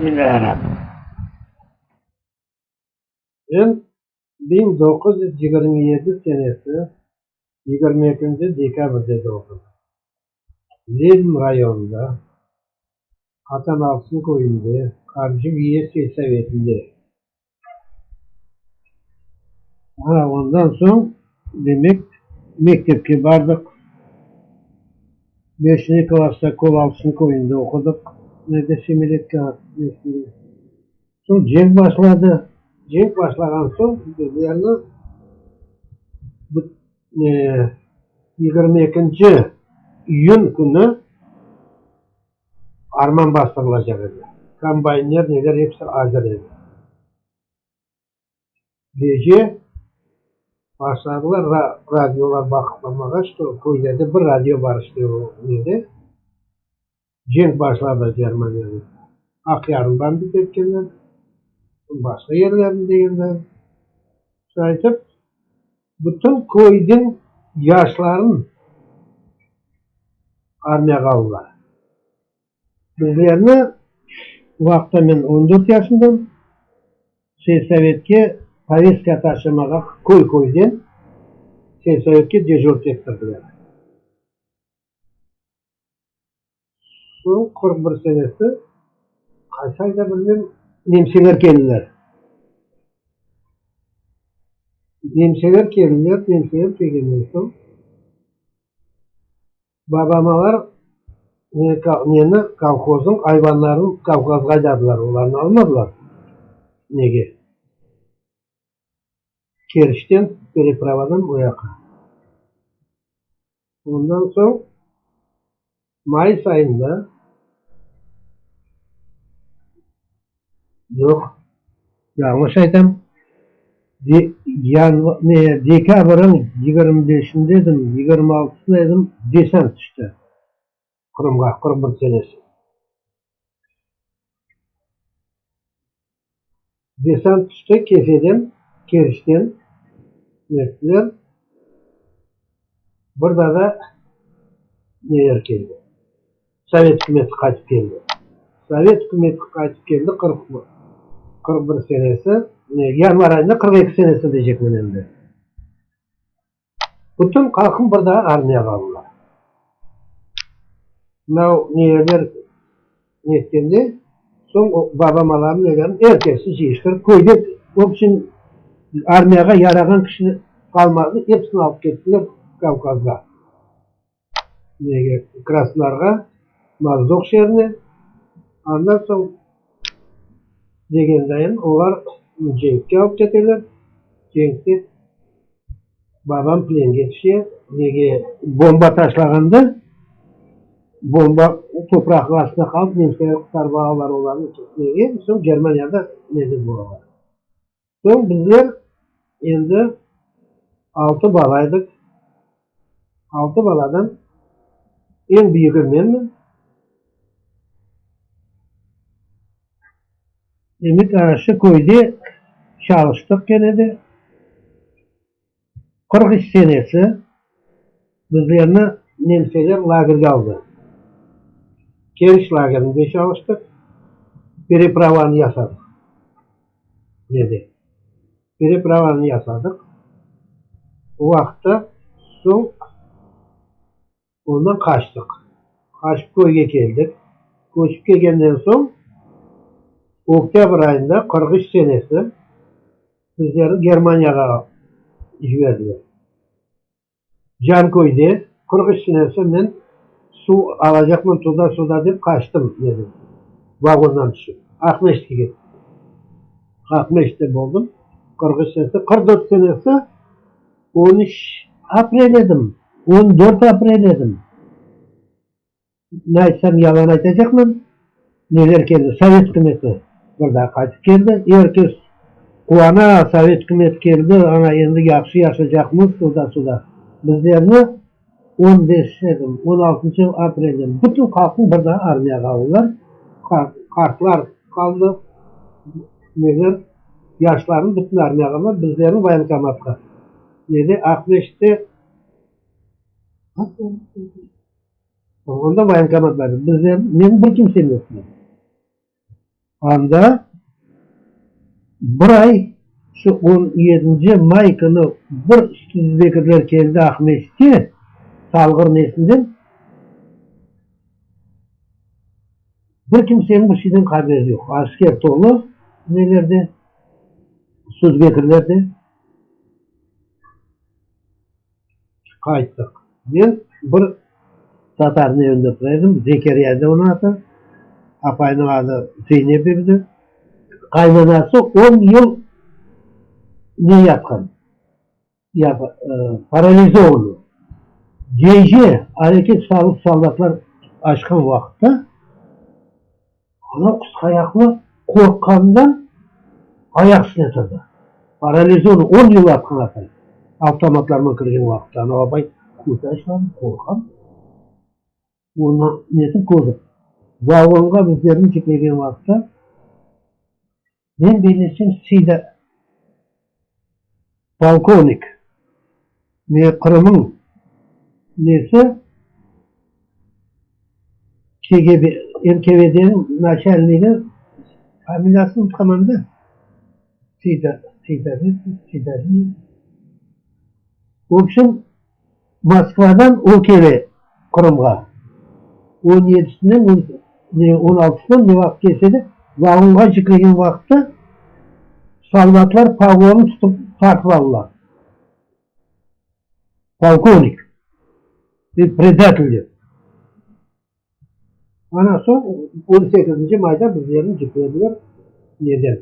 Bismillâ Men 1927 senesi 22 dekabrde doğdım. Lenin rayonında, Atan Altın köyünde, Harcibiye selsovetinde. A, ondan soñ, demek, mektepke bardıq. Beşinci klasta Köl Altın köyünde oqudıq, nede semiletka nesinde. Soñ cenk başladı. Cenk başlağan soñ bizlerni 22 iyün künü arman bastırılacaq edi. Kombaynler, neler episi azır edi. Gece başladılar radiolar baqlamağa, çto köylerde bir radio bar işte o nede. Cenk başladı Germaniyanen. Aqyarnı bombit etkenler, başqa yerlerni degenler. Şaytip bütün köyniñ yaşların armiyağa aldılar. Bizlerni, o vaqıtta men on dört yaşındam, selsovetke poveska taşımağa köy-köyden selsovetke dejurt ettirdiler. Soñ 41 senesi, qaysı ayda bilmem, nemseler keldiler. Nemseler keldiler, nemseler kelgenden soñ babamalar neni, kolhoznıñ ayvanların Kavkazğa aydadılar, olarnı almadılar nege. Keriçten, perepravadan o yaqqa. Ondan soñ mayıs ayında, yoq, yañlış aytam, ne, dekabrniñ 25-inde edim, 26-sında edim, desant tüşti Qırımğa, 41 senesi. Desant tüşti Kefeden, Keriçten nettiler. Bir daa da neler keldi, Sovet ükümeti qaytıp keldi. Sovet ükümeti qaytıp keldi 41 senesi, yanvar ayında 42 senesi deycekmen endi. Bütün halqnı bir daa armiyağa aldılar. Mınau neler netkende, soñ babamalarnı nelerini er kesni cıyıştırıp köyde, vobşem, armiyağa yarağan kişi qalmadı, episini alıp kettiler Kavkazğa, nege, Krasnodarğa, Mozdok şeerine. Andan soñ degendayın olar cenkke alıp keteler, cenkte. Babam plenge tüşe, nege bomba taşlağanda, bomba topraqnıñ astında qalıp, nemseler qurtarıp alalar olarnı, nege, soñ Germaniyada nede bolalar. Soñ bizler endi altı bala edik. Altı baladan eñ büyügi menmen. Demek, ana şu köyde çalıştıq kene de. 43 senesi bizlerni nemseler lagerge aldı. Keriç lagerinde çalıştıq, perepravanı yasadıq. Nede? Perepravanı yasadıq. O vaqıtta soñ Ondan qaçtıq. Qaçıp köyge keldik. Köçip kelgenden soñ, oktâbr ayında 43 senesi bizlerni Germaniyağa yiberdiler. Canköyde 43 senesi men suv alacaqman tuda-suda dep qaçtım dedim, vagondan tüşip. Aqmescitke kettim. Aqmescitte boldım 43 senesi. 44 senesi 13 aprel edim, 14 aprel edim. Ne aytsam yalan aytacaqman, neler keldi, sovet ükümeti bir daa qaytıp keldi, er kes quvana, sovet ükümeti keldi, ana endi yahşı yaşacaqmız, tuda-suda. Bizlerni on beş edim, on altıncı aprelden bütün halqnı bir daa armiyağa aldılar, qartlar qaldı, neler. Yaşlarnı bütün armiyağa aldılar, bizlerni voyenkomatqa. Nede, Aqmescitte, onda voyenkomat bar edi. Bizlerni, meni bir kimsem yoq edi. Anda bir ay, şu on yedinci may künü bir Stüdbekirler keldi Aqmescitke, Salğır nesinden, bir kimseniñ bir şeyden haberi yoq. Asker tolu nelerde, Stüdbekirlerde. Qayttıq. Men bir tatarnıñ evinde tura edim, Zekeriya edi onıñ atı, apayınıñ adı Zeynep edi. Qaynanası on yıl ne yatqan, paralizovanıy. Gece areket salıp soldatlar açqan vaqıtta, ana qısqayaqlı qorqqanından ayaq üstüne turdı. Paralizovanıy, on yıl yatqan apay. Avtomatlarman kirgen vaqıtta ana apay köz açmadı, qorqan. Onı netip kördik. Vagonğa bizlerni yüklegen vaqıtta, men bellesem Seyda polkovnik, ne Qırımıñ nesi, KGB, NKVDniñ naçalnigi, familiyasını unutqanman da, Seyda, Seydamet, Seydaliyev, vobşem, Moskvadan o kele Qırımğa. On yedisinde, ne on altısında ne vaqıt kelse de, vagonğa yüklegen vaqıtta soldatlar pogonı tutıp tartıp aldılar. Polkovnik, bir predatel dep. Ana soñ on sekizinci mayda bizlerni yüklediler neden.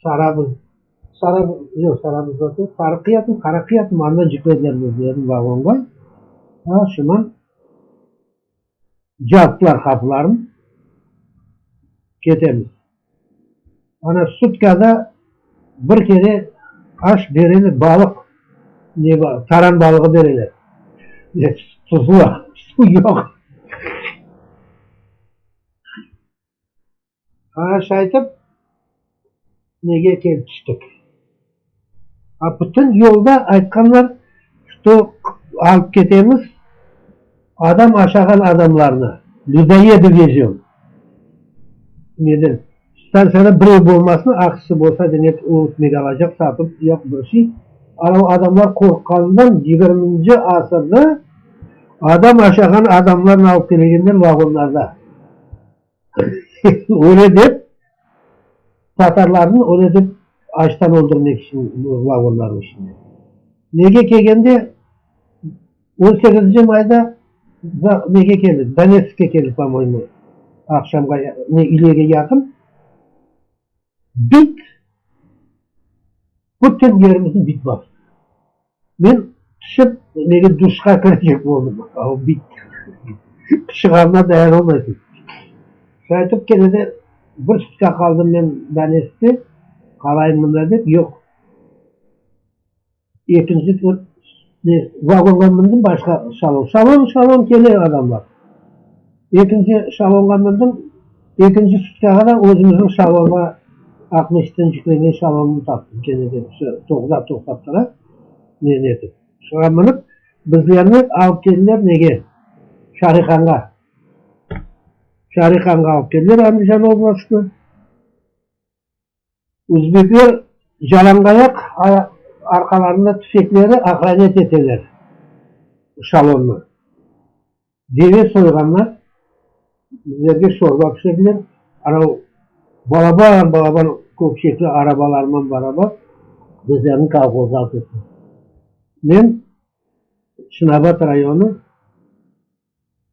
Sarabuz, Sarabuz, yoq, Sarabuzda degil, Sarıqiyatmı, Qaraqiyatmı, andan yüklediler bizlerni vagonğa. A, şundan captılar qapılarnı, ketemiz. Ana sutkada bir kere aş bereler, balıq, ne bar, taran balığı bereler. Tuzlu, suv yoq. Ana şaytip nege kelip tüştik. A bütün yolda aytqanlar, çto alıp ketemiz adam aşağan adamlarnı, lüdoyedı vezöm. Neden? Stantsiyada birev bolmasın, aqçısı bolsa, demek o ötmek alacaq, satıp, yoq bir şey. Anav adamlar qorqqanından yigirminci asırda adam aşağan adamlarnı alıp kelegenler vagonlarda. Öyle dep, tatarlarnı öyle dep açtan öldürmek içün vagonlarnıñ içinde. Nege kelgende, on sekizinci mayda nege keldik, Donetskke keldik, po-moyemu, aqşamğa, ne, üylege yaqın. Bit, bütün yerimizni bit bastı. Men tüşip, nege duşqa kirecek boldım, o bit pışığanına dayanalmaysıñ. Şaytip kene de bir sutka qaldım men Donetskte, qalayım mında dep, yoq. Ekinci ne, vagonğa mindim, başqa şalon. Şalon, şalon kele adamlar. Ekinci şalonğa mindim, ekinci sutkağa da özümizniñ şalonğa, Aqmescitten yüklengen şalonnı taptım kene de, toqtap, toqtap tura, ne netip. Şoğa minip, bizlerni alıp keldiler nege? Şarihanğa. Şarihanğa alıp keldiler Andijan oblastına. Özbekler yalañayaq, arqalarında tüfekleri ohranet eteler şalonnı. Deve soyğanlar, bizlerge şorba pişirdiler. Anav balaban-balaban köpçekli arabalarman barabar bizlerni kolhozğa alıp kettiler. Men Çınabad rayonı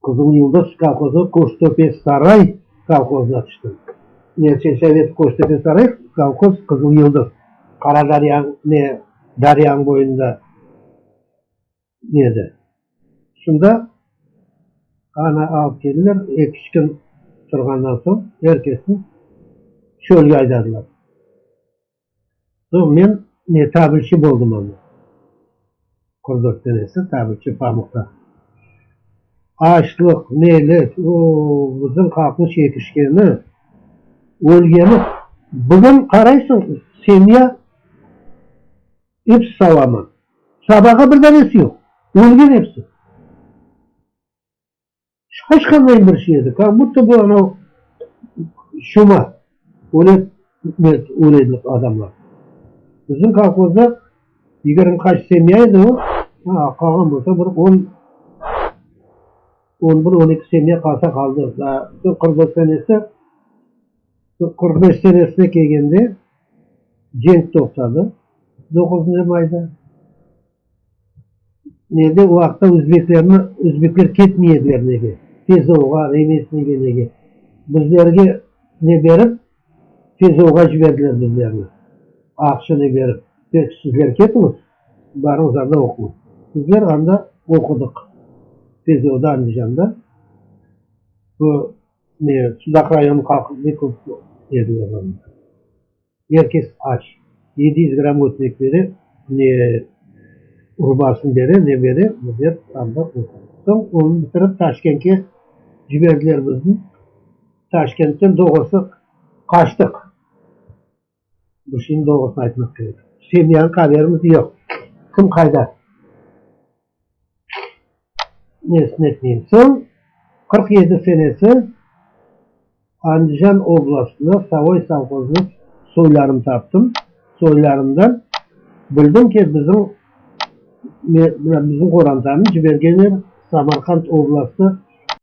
Qızıl Yıldız kolhozı Qoştöpe Saray kolhozına tüştim. Ne, selsovet Qoştöpe Saray, kolhoz Qızıl Yıldız. Qara daryanıñ, ne, daryanıñ boyunda edi. Şunda ana alıp keldiler, eki-üç kün turğandan soñ er kesni çölge aydadılar. Soñ men ne tabilçi boldım anda. 44 senesi tabilçi pamuqta. Açlıq, nelik, o, bizim halqnıñ çekişkeni, ölgeni. Bugün qaraysıñ, semya episi sağ-aman. Sabağa bir danesi yoq, ölgen episi. Şaşqanday bir şey edi, kak budto bu anav. Çuma, öyle öle ediler adamlar. Bizim kolhozda 20 qaç semya edi o, qalğan bolsa bir on, on bir, 12 semya qalsa qaldı. Daa 44 senesi, 45 senesine kelgende cenk toqtadı, doquzıncı mayda. Nede o vaqıtta özbeklerni, özbekler ketmey ediler nege, FEZOğa, remesnege nege. Bizlerge ne berip, FEZOğa ciberdiler bizlerni, aqça ne berip, peki sizler ketiñiz, barıñız anda oquñız. Bizler anda oqudıq, FEZOda, Andijanda. Bu ne, Sudaq rayonınıñ halqı pek köp ediler anda. Er kes aç. 700 gramm ötmek bere, ne urbasını bere, ne bere, bizler anda oqudıq. Soñ onı bitirip Taşkentke ciberdiler bizni. Taşkentten doğrusı qaçtıq. Bu şeyniñ doğrusını aytmaq kerek. Semyanıñ haberimiz yoq. Kim qayda? Nesini etmeyim. Soñ 47 senesi Andijan oblastında Savoy sovhozında soylarım taptım. Soylarımdan bildim ki, bizim bizim qorantanı cibergenler Samarqand oblastı.